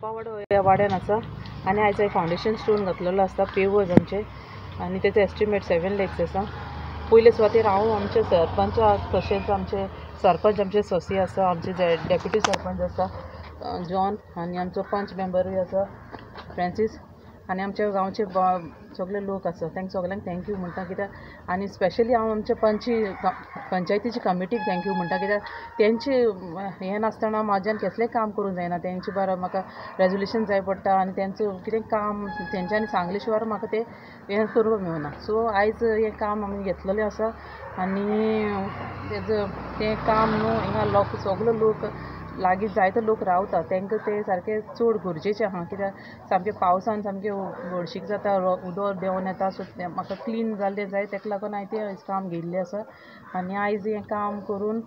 कुरपावाडो ह्या वाड्यान आसा आनी आयज फावंडेशन स्टोन घातलेलो आसा पेवर्स आमचे आनी तेचो एस्टिमेट 7 lakhs आसा. पयले सुवातेर हांव आमचे सरपंच तशेंच आमचे सरपंच आमचे ससी आसा, आमचे डेप्युटी सरपंच आसा जॉन आनी आमचो पंच मेंबरूय आसा फ्रांसीस आनी आमच्या गांवचे सगळे लोक आसा. तांकां सगल्यांक thank you म्हणटा कित्याक आनी स्पेशली हांव आमच्या पंचायतीची कमिटीक thank you म्हणटा कित्याक तेंचे हें नासतना म्हाज्यान कसलें काम करूंक जायना. तेंचे बरें म्हाका रेजोल्युशन जाय पडटा आनी तेंचो कितें काम तेंच्यांनी सांगले शिवाय म्हाका तें हें करूंक मेळना. सो आयज हें काम आमी घेतलेलें आसा आनी तेजो तें काम न्हू हिंगा लोक सगलो लोक लागीं जायते लोक रावता तांकां तें सारकें चड गरजेचें आहा कित्याक सामकें पावसान सामकें हळशीक जाता, उदक देंवन येता. सो तें म्हाका क्लीन जाल्लें जाय ताका लागून हांवें तें काम घेतिल्लें आसा आनी आयज हें काम करून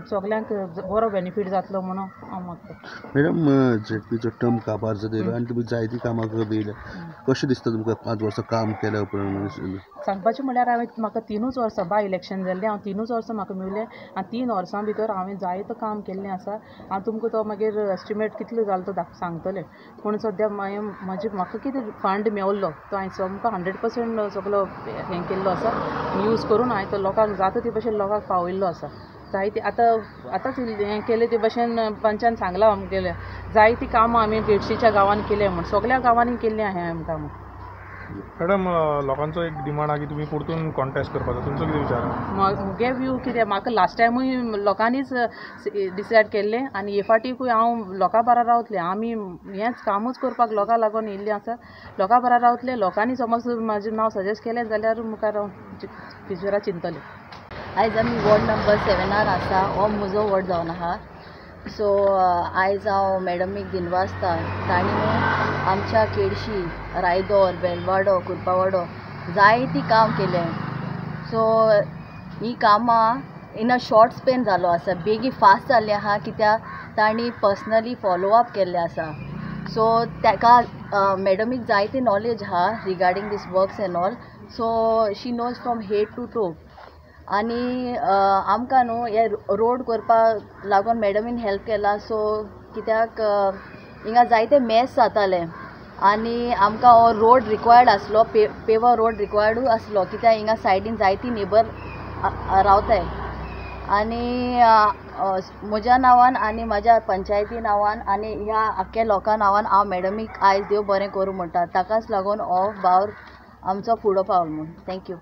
सगल्यांक बरो बेनिफीट जातलो म्हणून हांव मागता. मॅडम, झेडपीचो टर्म काबार जाता आनी तुमी जायतीं कामां करत येयल्या, कशें दिसता तुमकां 5 वर्सां काम केल्या उपरांत? सांगपाचें म्हणल्यार हांवें म्हाका 3 वर्सां बाय इलेक्शन जाल्लें, हांव 3 वर्सां म्हाका मेळ्ळें आनी 3 वर्सां भितर हांवें जायतो काम केल्लें आसा. हांव तुमकां तो मागीर एस्टिमेट कितलो जालो तो सांगतलें, पूण सद्या म्हजे म्हाका कितें फंड मेवल्लो तो हांवें सामको 100% सगलो हें केल्लो आसा, यूज करून हांवें तो लोकांक जाता ते भशेन लोकांक पावयल्लो आसा. जायते आतां आतांच हें केलें ते भशेन पंचान सांगलां आमगेलें जायतीं कामां आमी केडशीच्या गांवांनी केल्या म्हूण सगल्या गांवांनी केल्लीं आहा आमी कामां. मॅडम, लोकांचो एक डिमांड आहा की तुमी परतून कॉन्टेस्ट करपाचो, तुमचो कितें विचार? मुगे व्यू कितें, म्हाका लास्ट टायमूय लोकांनीच डिसायड केल्लें आनी हे फावटीकूय हांव लोकां बारा रावतलें. आमी हेंच कामूच करपाक लोकां लागून येयल्लीं आसा, लोकां बारा रावतलें. लोकांनी समज म्हाजें नांव सजेस्ट केलें जाल्यार मुखार हांव फ्युचरा चिंतलें. आयज आमी वॉर्ड नंबर 7 आसा, हो म्हजो वॉर्ड जावन आहा. सो आयज हांव मॅडमीक दिनवासता, तांणी न्हू आमच्या केडशी, रायदोर, बेलवाडो, कुरपावाडो जायतीं काम केलें. सो हीं कामां इन अ शॉर्ट स्पेन जालो आसा, बेगी फास्ट जाल्लें आहा कित्याक तांणी पर्सनली फॉलो अप केल्लें आसा. सो ताका मॅडमीक जायती नॉलेज आहा regarding this works and all, so she knows from head to toe. आनी आमकां न्हू हे रोड करपाक लागून मॅडमीन हेल्प केला. सो कित्याक हिंगा जायते मॅस जाताले आनी आमकां हो रोड रिक्वायर्ड आसलो, पेवर रोड रिक्वायर्डूय आसलो कित्याक हिंगा सायडीन जायती नेबर रावताय. आनी म्हज्या नांवान आनी म्हाज्या पंचायती नांवान आनी ह्या आख्ख्या लोकां नांवान हांव मॅडमीक आयज देव बरें करूं म्हणटा, ताकाच लागून हो वावर आमचो फुडो पावलो म्हूण. Thank you.